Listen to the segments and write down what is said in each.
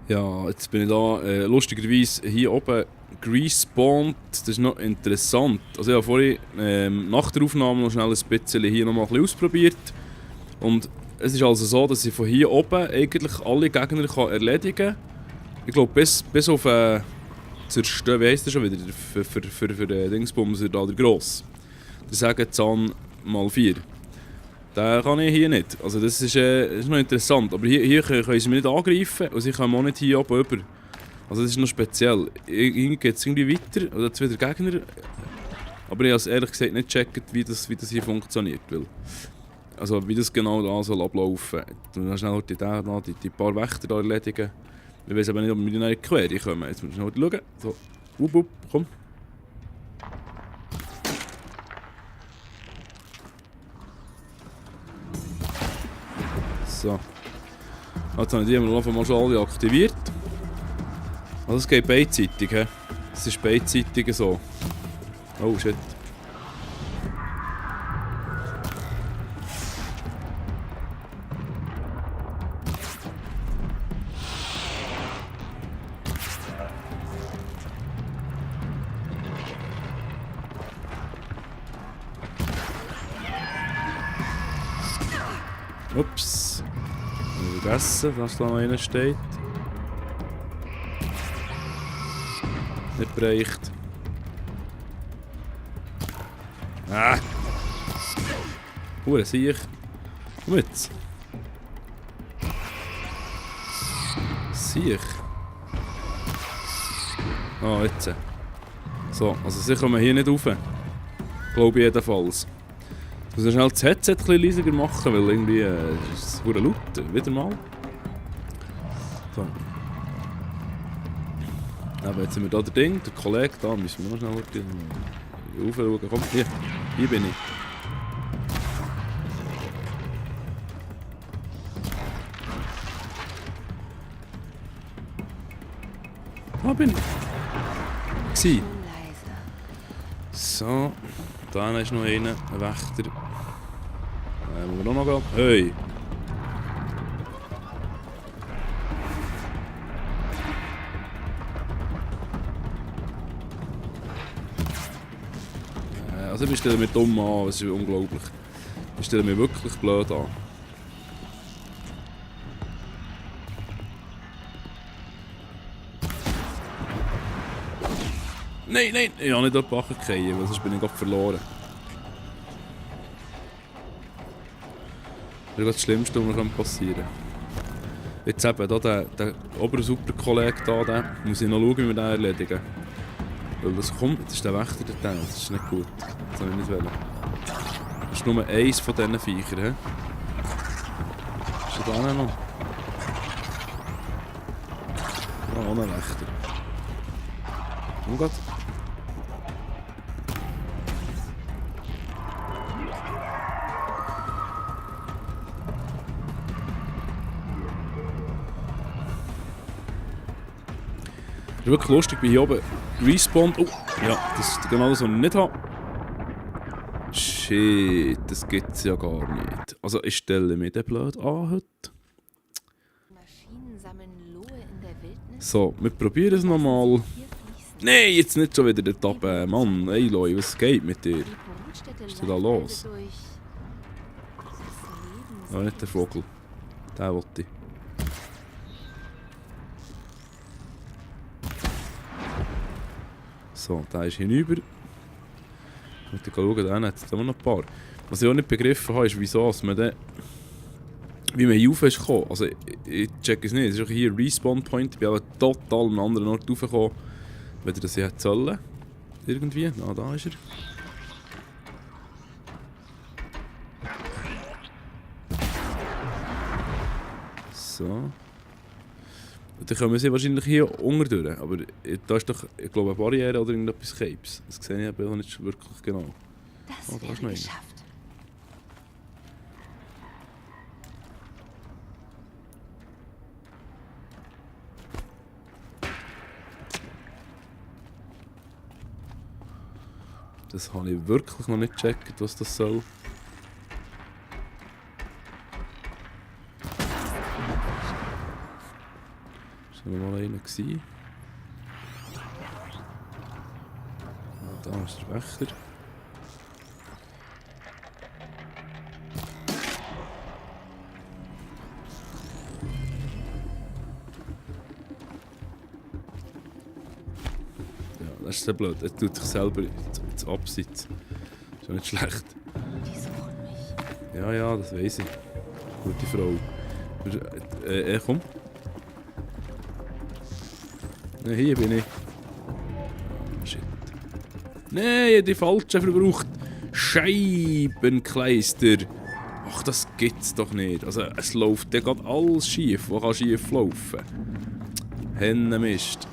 Ja, jetzt bin ich da lustigerweise hier oben respawned. Das ist noch interessant. Also ich habe vorhin nach der Aufnahme noch schnell ein bisschen hier noch mal ein bisschen ausprobiert. Und es ist also so, dass ich von hier oben eigentlich alle Gegner kann erledigen kann. Ich glaube bis auf Zerstören, wie heisst das schon wieder? Für den Dingsbums, da der Gross. Der Sägezahn mal 4. Den kann ich hier nicht. Also das ist noch interessant. Aber hier können sie mich nicht angreifen und sie können auch nicht hier oben über. Also das ist noch speziell. Irgendwie geht es irgendwie weiter, oder jetzt wieder Gegner. Aber ich habe es ehrlich gesagt nicht gecheckt, wie das hier funktioniert. Weil, also wie das genau da soll ablaufen. Dann schnell die paar Wächter da erledigen. Ich weiß aber nicht, ob wir die in Quere kommen. Jetzt müssen wir schnell schauen. So, komm. So. Jetzt habe ich die am Anfang mal schon alle aktiviert. Also es geht beidseitig, he? Es ist beidseitig so. Oh shit. Ups. Ich habe vergessen, dass da noch einer steht. Nicht bereicht. Ah! Siech. Komm jetzt. Siech. Ah, jetzt. So, also sie kommen hier nicht rauf. Glaube ich jedenfalls. Ich muss schnell das Headset ein bisschen leiser machen, weil irgendwie ist es verdammt laut. Wieder mal. So. Aber jetzt sind wir da der Ding, der Kollege, da müssen wir noch schnell raufschauen. Komm, hier bin ich. Da bin ich. So, da ist noch einer, ein Wächter. Wo wir noch gehen? Hey! Also ich stelle mich dumm an, das ist unglaublich. Ich stelle mich wirklich blöd an. Nein, ich habe nicht dort Bachen gefallen, weil sonst bin ich gerade verloren. Das ist das Schlimmste, was mir passieren kann. Jetzt eben, da, der Obersuperkollege da, den muss ich noch schauen, wie wir den erledigen. Weil das kommt, das ist der Wächter da, das ist nicht gut. Das soll ich nicht wollen. Das ist nur eins von diesen Viechern. He? Ist da noch? Ah, auch ein Wächter. Oh Gott. Das ist wirklich lustig, wie hier oben respawned. Oh, ja, das ist genau das, was ich nicht habe. Shit, das gibt's ja gar nicht. Also ich stelle mir den blöd an heute. So, wir probieren es nochmal. Nein, jetzt nicht schon wieder der Tab. Mann, ey Leute, was geht mit dir? Was ist denn da los? Ah, nicht der Vogel. Den wollte ich. So, der ist hinüber. Ich muss schauen, da hat es immer noch ein paar. Was ich auch nicht begriffen habe, ist, wieso man dann, wie man hier rauf ist gekommen. Also ich check es nicht. Es ist auch hier ein Respawn-Point. Ich bin aber total an einem anderen Ort raufgekommen, wenn ich das hätte sollen. Irgendwie. Na, da ist er. So. Und dann kommen sie wahrscheinlich hier unten durch. Aber da ist doch, ich glaube, eine Barriere oder irgendetwas Capes. Das sehe ich aber nicht wirklich genau. Das Oh, da ist noch wäre einer. geschafft. Das habe ich wirklich noch nicht gecheckt, was das soll. Da war mal einer gewesen. Da ist der Wächter. Das ist sehr blöd. Er tut sich selber ins Abseits. Ist ja nicht schlecht. Die suchen mich. Ja, das weiss ich. Gute Frau. Komm. Ne, hier bin ich. Oh, shit. Nein, die falsche verbraucht. Scheibenkleister. Ach, das gibt's doch nicht. Also, es läuft ja gerade alles schief. Wo kann schief laufen? Hennenmist.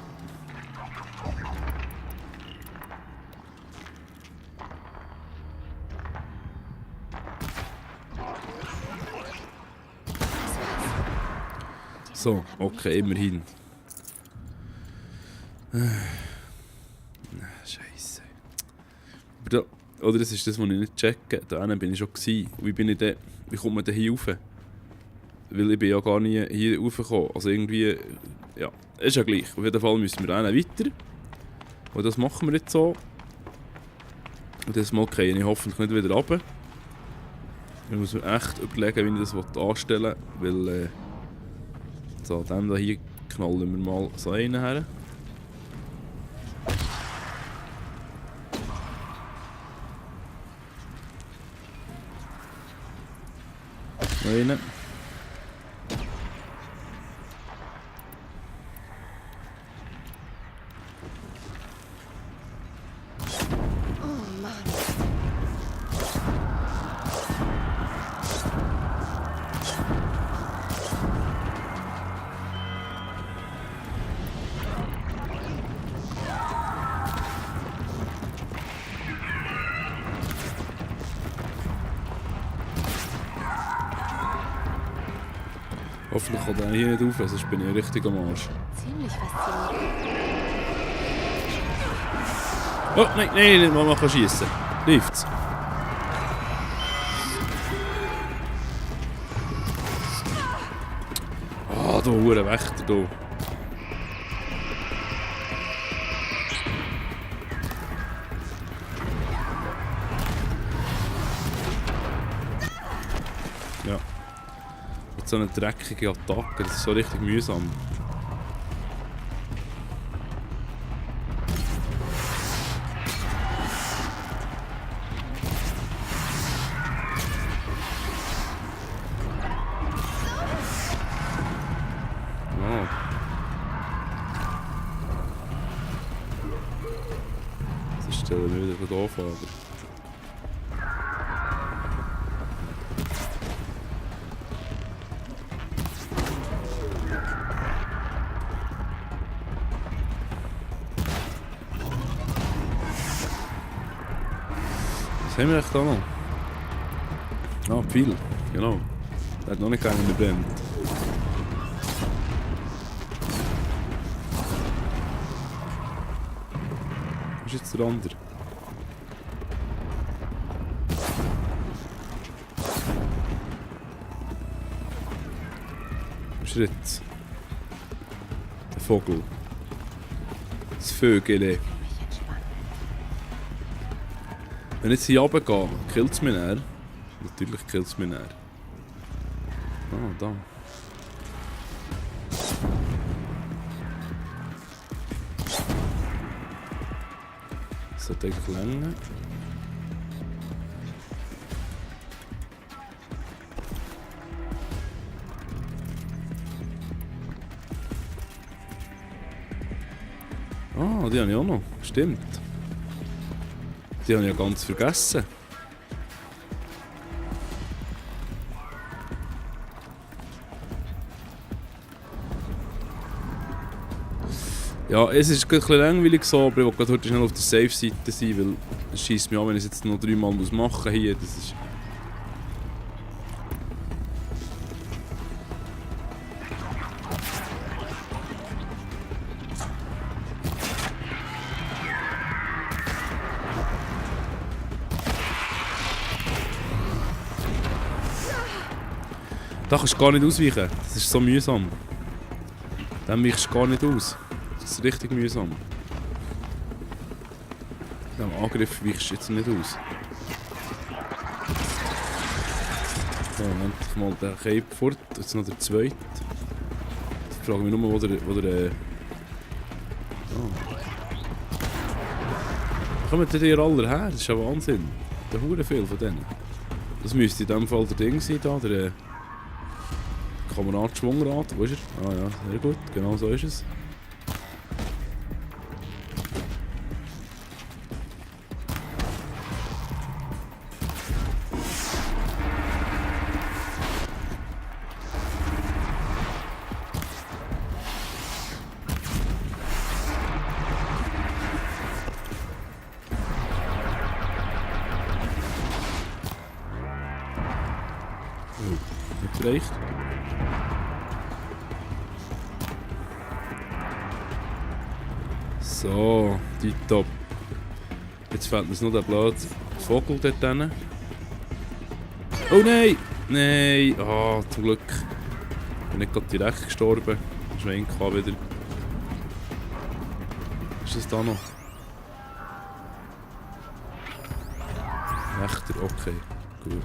So, okay, immerhin. Scheiße. Aber da, oder das ist das, was ich nicht checke. Da hinten bin ich schon gewesen. Wie kommt man denn hier rauf? Weil ich bin ja gar nie hier raufgekommen. Also irgendwie, ja, ist ja gleich. Auf jeden Fall müssen wir da weiter. Und das machen wir jetzt so. Und das Mal gehe ich hoffentlich nicht wieder runter. Ich muss mir echt überlegen, wie ich das anstellen will, weil so, dem da hier knallen wir mal so einen her. Einen. Oh Mann. Hoffentlich kommt er hier nicht rauf, sonst bin ich richtig am Arsch. Ziemlich faszinierend. Oh, nein, nicht mal schiessen. Läuft's. Ah, da hure Wächter da. Ja. Mit so einer dreckigen Attacke, das ist so richtig mühsam. Stellen wir wieder von hier fahren. Was haben wir echt da noch? Ah, Pfeil, genau. Der hat noch nicht keinen mehr brennt. Wo ist jetzt der andere? Wo ist er jetzt? Der Vogel. Das Vögele. Mich entspannen. Wenn ich jetzt hier runtergehe, killt es mich näher. Natürlich killt es mich näher. Ah, da. Das sollte eigentlich länger. Ah, die habe ich auch noch. Stimmt. Die habe ich ja ganz vergessen. Ja, es ist ein bisschen langweilig so, aber ich will gerade heute schnell auf der Safe-Seite sein, weil es scheisst mich an, wenn ich es jetzt noch 3 Mal machen muss hier. Das ist... Da kannst du gar nicht ausweichen. Das ist so mühsam. Dem weichst du gar nicht aus. Das ist richtig mühsam. Dem Angriff weichst du jetzt nicht aus. So, endlich mal den Cape fort. Jetzt noch der zweite. Ich frage mich nur, wo der kommen die hier alle her? Das ist ja Wahnsinn. Da hure viel von denen. Das müsste in dem Fall der Ding sein, da, der Kamerad Schwungrad. Wo ist er? Ah ja, sehr gut. Genau so ist es. Nicht gereicht. So, die Top. Jetzt fehlt uns noch der blöde Vogel dort hinten. Oh nein! Nein! Ah, zum Glück. Ich bin nicht gerade direkt gestorben. Schwenk wieder. Ist das da noch? Wächter, okay. Gut.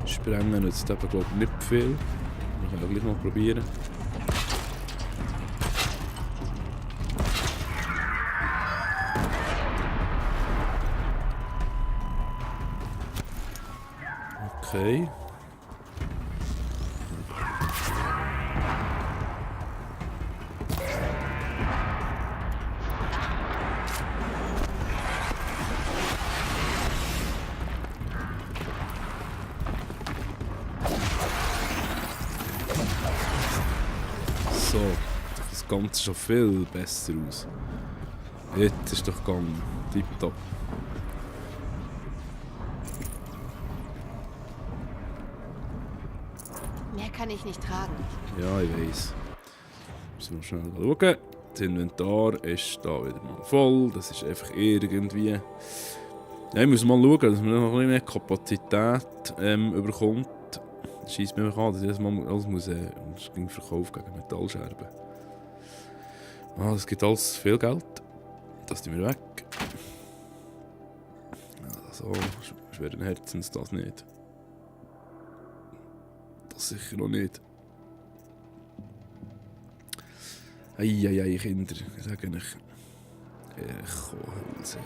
Sprengen nützt eben, glaube ich, nicht viel. Wir können gleich mal probieren. Okay. So, das Ganze schon viel besser aus. Jetzt ist doch gegangen. Tipptopp. Mehr kann ich nicht tragen. Ja, ich weiss. Müssen wir schnell schauen. Das Inventar ist da wieder mal voll. Das ist einfach irgendwie... Ja, ich muss mal schauen, dass man noch ein bisschen mehr Kapazität bekommt. Scheiss mir an, dass ich das mal alles muss verkaufen gegen Metallscherben. Ah, das gibt alles viel Geld. Das tun wir weg. Ja, so schweren Herzens das nicht. Das sicher noch nicht. Eieiei, Kinder, ich sage euch. Hölse.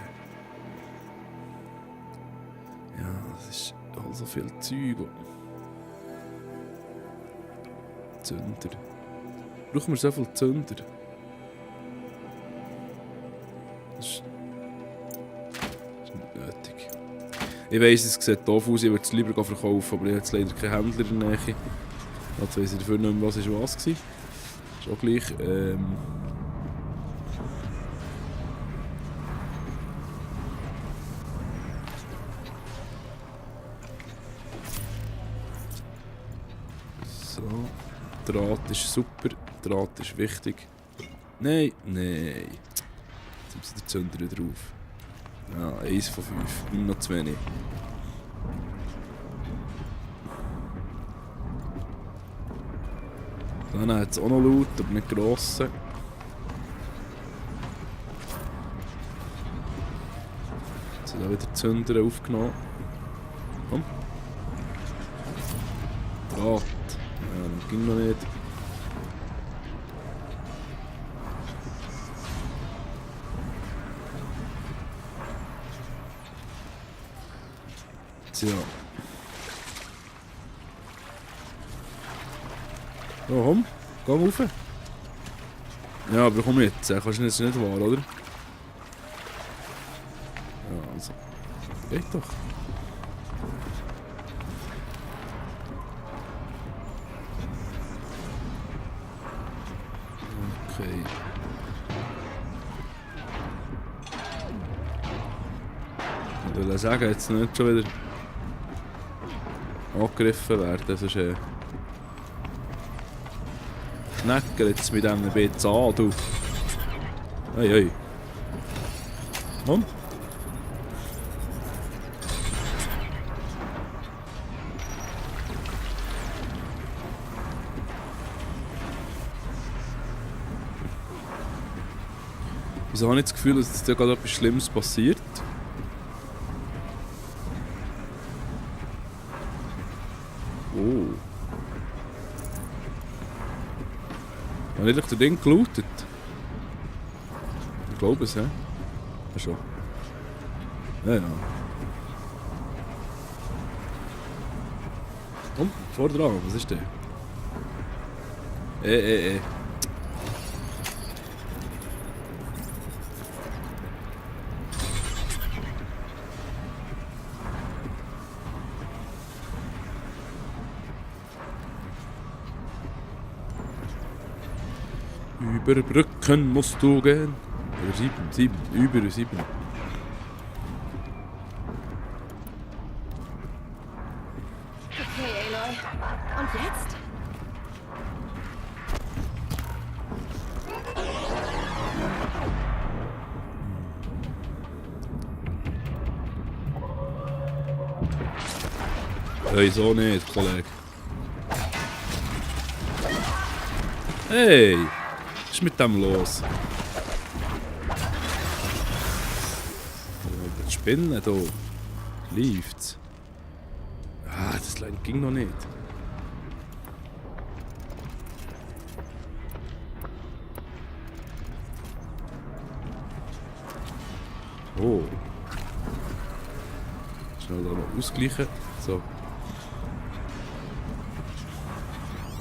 Ja, das ist all so viel Zeug. Zünder. Brauchen wir so viel Zünder? Das ist nicht nötig. Ich weiss, es sieht doof aus, ich würde es lieber verkaufen, aber ich habe jetzt leider keinen Händler in der Nähe. Jetzt weiss ich dafür nicht mehr, was war. Ist auch gleich. So. Draht ist super, Draht ist wichtig. Nein, nein. Jetzt sind die Zünder drauf. Ja, 1 von 5, nicht noch zu wenig. Dann hat es auch noch Loot, aber nicht grosse. Jetzt sind auch wieder die Zünder aufgenommen. Komm. Draht. Ja, das ging noch nicht. Tja. Ja, komm, geh rauf. Ja, aber komm jetzt, kannst du jetzt nicht wahr, oder? Ja, also. Geht doch. Okay. Ich will sagen, jetzt nicht schon wieder angegriffen werden, sonst knacken jetzt mit einem bisschen an, du. Hey, hey. Wieso habe ich das Gefühl, dass jetzt da gerade etwas Schlimmes passiert? Oh. Habe ich eigentlich das Ding gelootet? Ich glaube es, ja. Ja schon. Ja, ja. Und, vor dran, was ist der? Über Brücken musst du gehen. Über 7. Okay, Aloy. Und jetzt? Hey, so nicht, Kollege. Hey! Was ist mit dem los? Die Spinne hier. Läuft's? Ah, das ging noch nicht. Oh. Schnell da noch ausgleichen. So.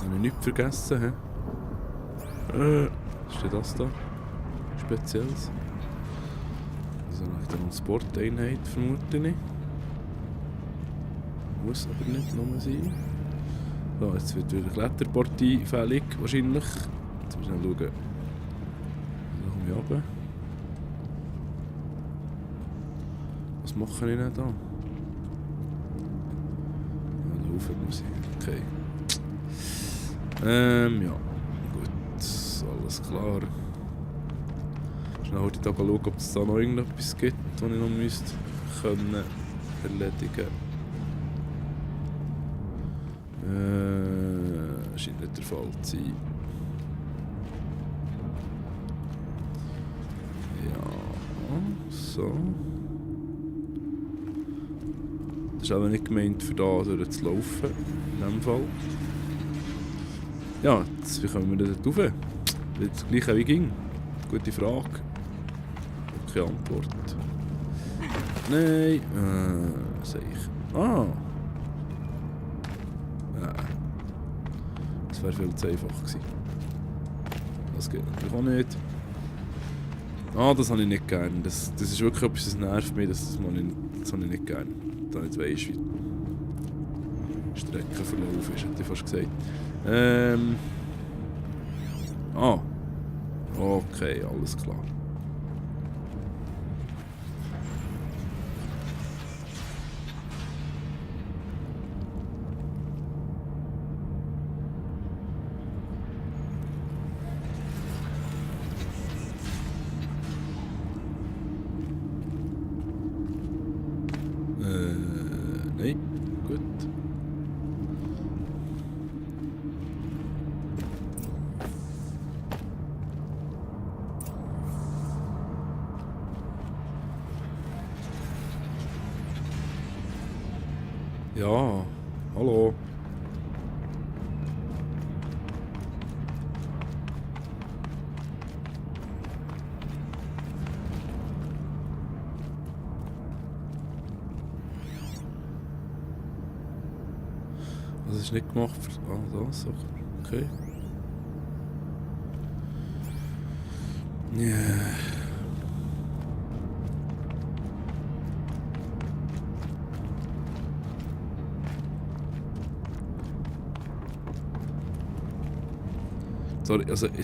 Habe ich nichts vergessen, hä? Was steht das da? Spezielles? Also nach der Sporteinheit vermute ich. Muss aber nicht nur sein. So, jetzt wird wieder Kletterpartie fällig, wahrscheinlich. Jetzt müssen wir schauen. Da komme ich runter. Was mache ich denn da? Ja, laufen muss ich. Okay. Ja. Gut. Alles klar. Schnell heute Tag schauen, ob es da noch irgendetwas gibt, das ich noch müsste können erledigen. Scheint nicht der Fall zu sein. Ja, so. Das ist aber nicht gemeint, für da durchzulaufen, in diesem Fall. Ja, jetzt, wie kommen wir da rauf? Das gleiche wie ging. Gute Frage. Keine Antwort. Nein. Sehe ich. Ah. Das wäre viel zu einfach gewesen. Das geht natürlich auch nicht. Ah, das habe ich nicht gern. Das ist wirklich etwas, das nervt mich. Das habe ich nicht gern. Da nicht weisst, wie die Streckenverlauf ist, hätte ich fast gesagt. Ah. Okay, alles klar. Nein, gut. Ja, hallo. Was ist nicht gemacht für... Ah, das, okay. Ja. Sorry, also... Das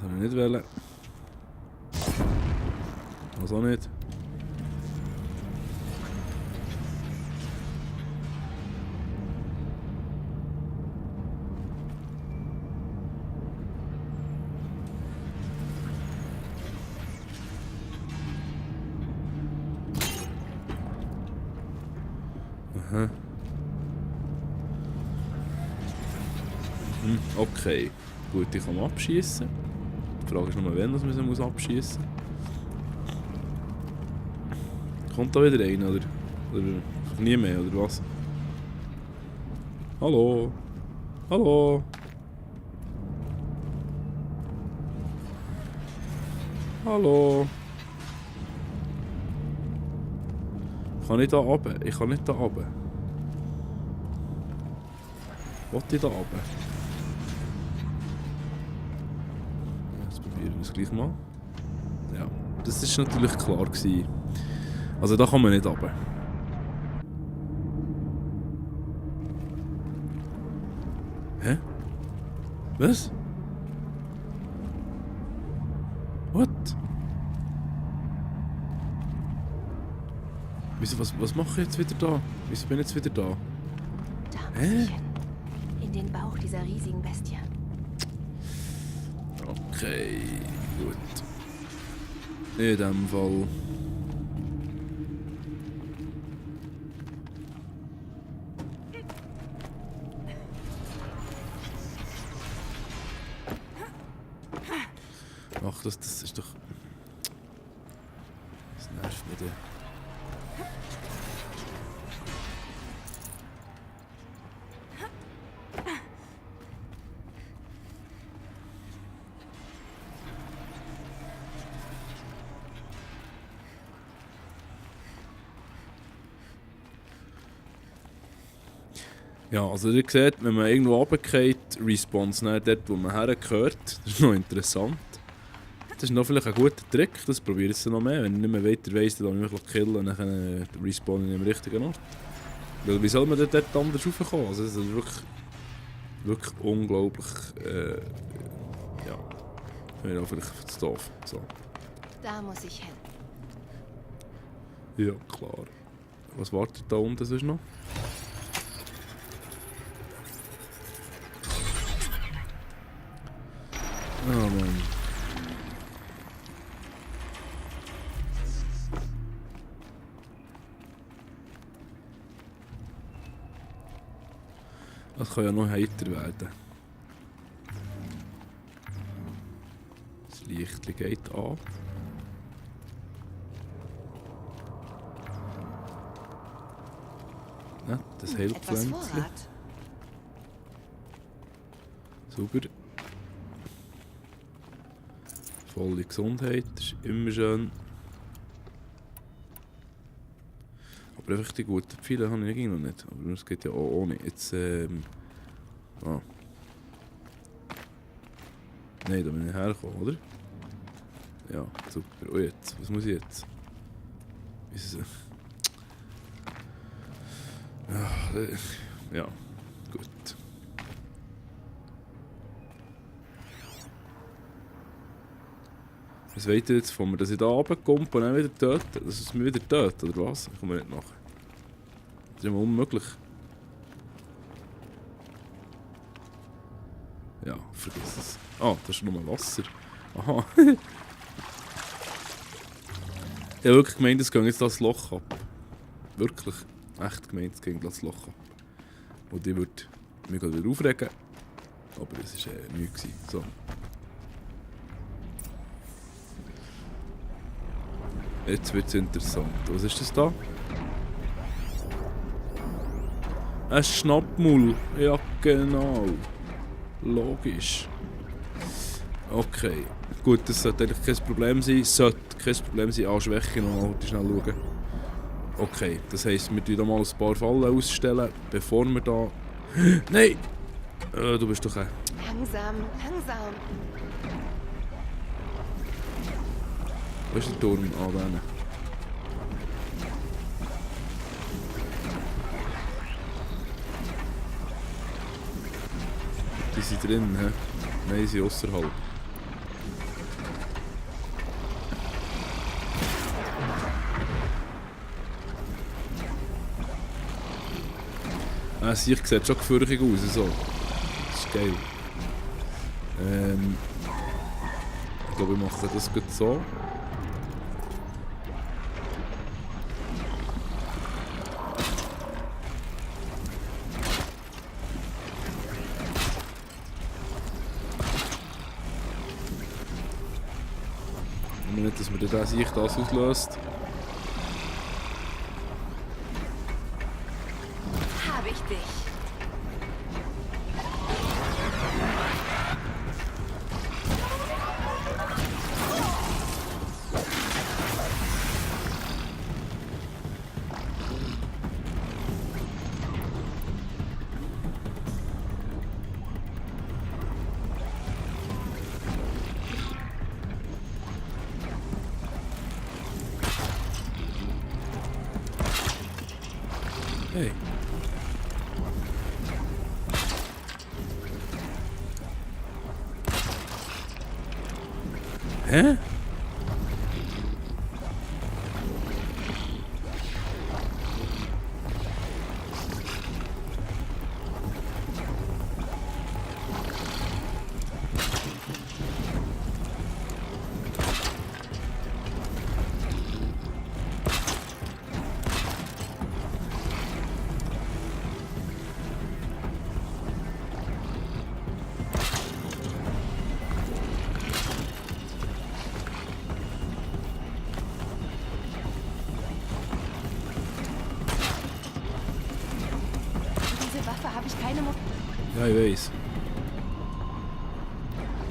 soll ich nicht wählen. Was auch nicht. Aha. Okay. Gut, ich kann abschießen. Die Frage ist nur, wann man sie abschießen muss. Kommt da wieder rein, oder nie mehr, oder was? Hallo? Hallo? Hallo? Kann ich da runter? Ich kann nicht da runter. Wollte ich da runter? Jetzt probieren wir es gleich mal. Ja, das war natürlich klar gewesen. Also da kann man nicht runter. Hä? Was? What? Wieso, was mache ich jetzt wieder da? Wieso bin ich jetzt wieder da? Da muss ich hin. In den Bauch dieser riesigen Bestie. Okay, gut. In dem Fall. Ach, das ist doch... Das nervt mich. Ja, also ihr seht, wenn man irgendwo runterfällt, respawnt es dort, wo man hergehört. Das ist noch interessant. Das ist noch vielleicht ein guter Trick, das probiere ich noch mehr. Wenn ich nicht mehr weiter weiss, dann kann ich mich killen und dann respawnen in dem richtigen Ort. Weil wie soll man dort anders raufkommen? Also das ist wirklich unglaublich... ja, ich auch vielleicht zu doof. So. Da muss ich hin. Ja, klar. Was wartet da unten sonst noch? Oh Mann. Das kann ja noch heiter werden. Das Licht geht an. Ja, das Heilpflänzchen. Super. Volle Gesundheit, das ist immer schön. Aber einfach die guten Pfeile habe ich noch nicht. Aber das geht ja auch ohne. Jetzt, Nein, da bin ich hergekommen, oder? Ja, super. Oh, jetzt. Was muss ich jetzt? Ist es... Ja, gut. Was wollt ihr jetzt von mir, dass ich da runterkomme und dann wieder töte? Dass es mich wieder tötet, oder was? Ich komme nicht nach. Das ist immer unmöglich. Ja, vergiss es. Ah, das ist nur Wasser. Aha. Ich habe wirklich gemeint, es geht jetzt das Loch ab. Wirklich. Echt gemeint, es geht das Loch ab. Und ich würde mich wieder aufregen. Aber es war nichts. So. Jetzt wird es interessant. Was ist das da? Ein Schnappmull. Ja, genau. Logisch. Okay. Gut, das sollte eigentlich kein Problem sein. Sollte kein Problem sein. Schwäche noch mal schnell schauen. Okay, das heisst, wir tun da mal ein paar Fallen ausstellen, bevor wir da... Nein! Du bist doch... Langsam, langsam. Wo ist der Turm? Ah, da. Die sind drin, hä? Nein, die sind ausserhalb. Ich sieht schon gefährlich aus, so. Das ist geil. Ich glaube, wir machen das gut so. nicht, dass mir das sich das auslöst. Habe ich dich. Hey. Hä? Diese Waffe habe ich keine Mo Ja, ich weiss.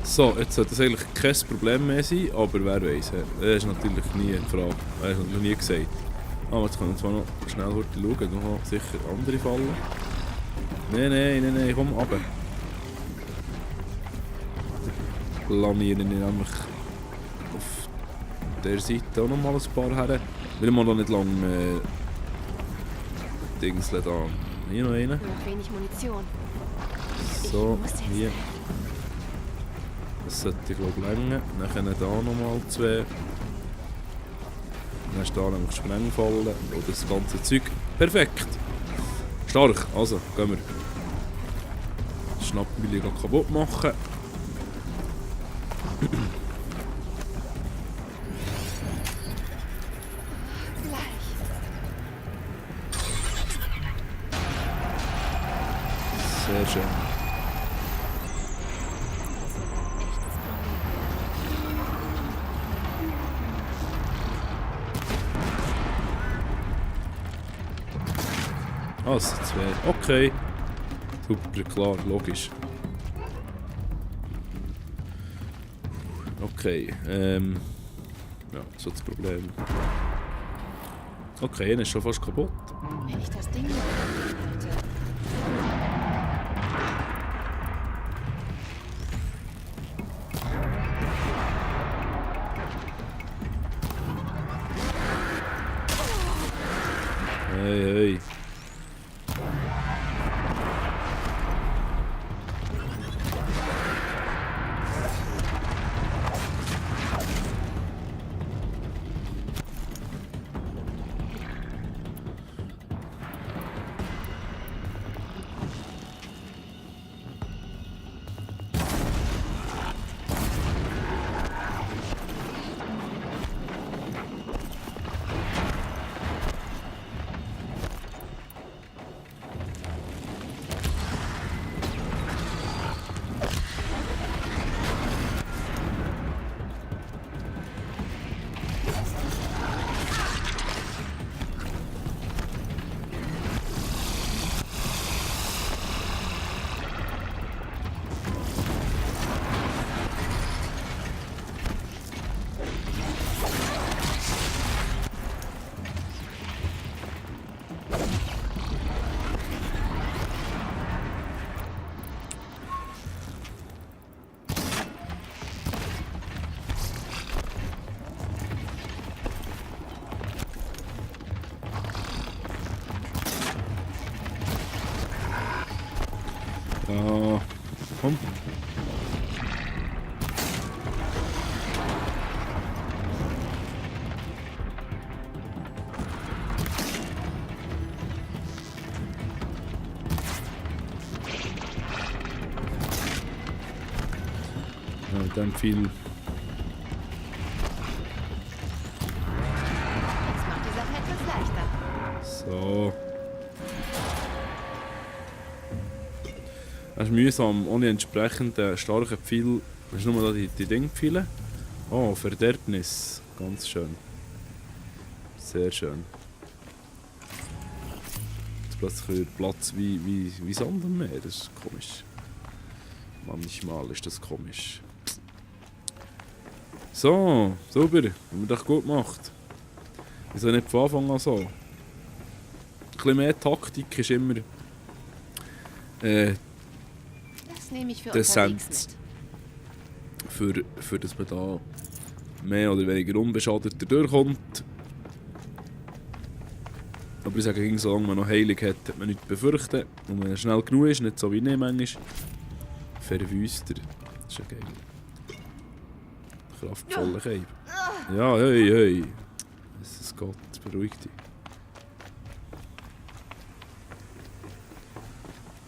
So, jetzt sollte das eigentlich kein Problem mehr sein, aber wer weiß. Das ist natürlich nie eine Frage. Das ist noch nie gesagt. Aber jetzt können wir zwar noch schnell schauen, da haben sicher andere Fallen. Nein, komm runter. Planieren ich nämlich auf der Seite auch noch mal ein paar her. Weil wir noch nicht lange Dingseln da. Hier noch einen. Nur noch wenig Munition. So, Ich muss jetzt hier. Das sollte, glaube ich, länger. Dann können da nochmal 2. Dann ist da nämlich Sprengfallen oder das ganze Zeug. Perfekt! Stark, also gehen wir. Das Schnappmühle kaputt machen. gleich. Sehr schön. Echtes Problem. Ah, es sind 2. Okay. Super, klar, logisch. Okay, ja, so das Problem. Okay, einer ist schon fast kaputt. Wenn ich das Ding noch hätte. Hey. Ja, komm. Ja, mit dem viel. Jetzt macht die Sache etwas leichter. So. Es ist mühsam, ohne entsprechend starken Pfeil. Hast du nur da die Dingpfeile? Oh, Verderbnis. Ganz schön. Sehr schön. Jetzt plötzlich Platz wie Sand am Meer. Das ist komisch. Manchmal ist das komisch. So, sauber. Haben wir doch gut gemacht. Wieso nicht von Anfang an so? Ein bisschen mehr Taktik ist immer Das nehme ich für Dezent. unterwegs mit. Für dass man da mehr oder weniger unbeschadeter durchkommt. Aber ich sage, solange man noch Heilung hat, hat man nichts befürchten. Und wenn er schnell genug ist, nicht so wie ich manchmal, verwüst er. Das ist ja geil. Kraftvoller Keib. Ja, hey, hey. Jesus Gott, beruhig dich.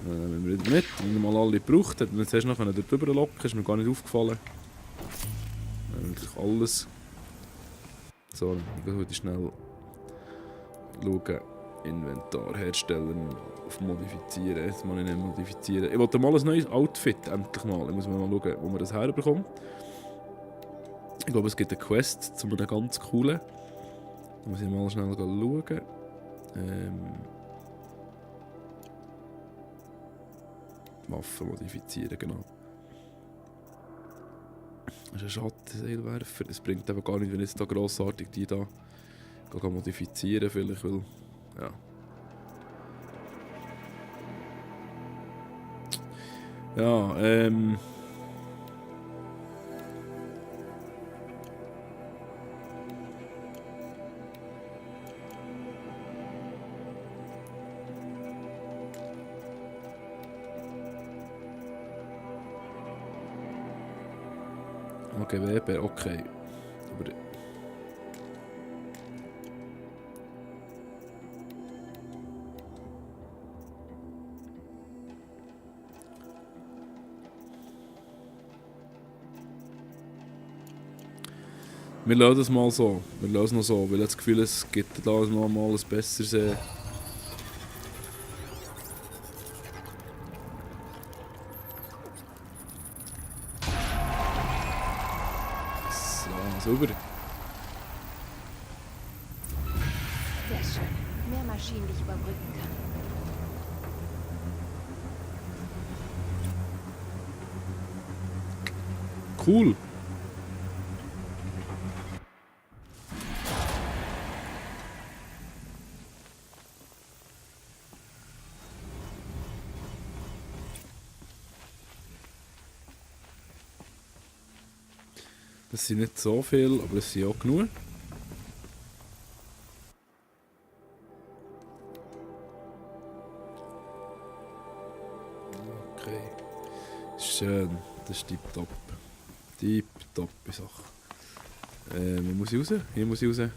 Dann nehmen wir wieder mit. Wenn wir mal alle gebraucht hat, dann zuerst noch dort drüber locken, ist mir gar nicht aufgefallen. Dann haben wir alles. So, dann heute schnell schauen. Inventar herstellen, auf modifizieren. Jetzt muss ich nicht modifizieren. Ich wollte mal ein neues Outfit, endlich mal. Ich muss mal schauen, wo man das herbekommt. Ich glaube, es gibt eine Quest zu einem ganz coolen. Da muss ich mal schnell schauen. Waffen modifizieren, genau. Das ist ein Schattenseilwerfer. Es bringt eben gar nicht, wenn ich jetzt da grossartig die da modifizieren vielleicht, weil... Ja. Ja, okay, Weber, okay. Aber... Wir lassen es mal so. Wir lassen es noch so, weil ich das Gefühl, es gibt da noch mal ein besseres... So, sauber. Sehr schön. Mehr Maschinen, die ich überbrücken kann. Cool. Das sind nicht so viel, aber es sind auch genug. Okay. Schön. Das ist tipptopp. Tipptopp Sache. Wo muss ich raus? Hier muss ich raus.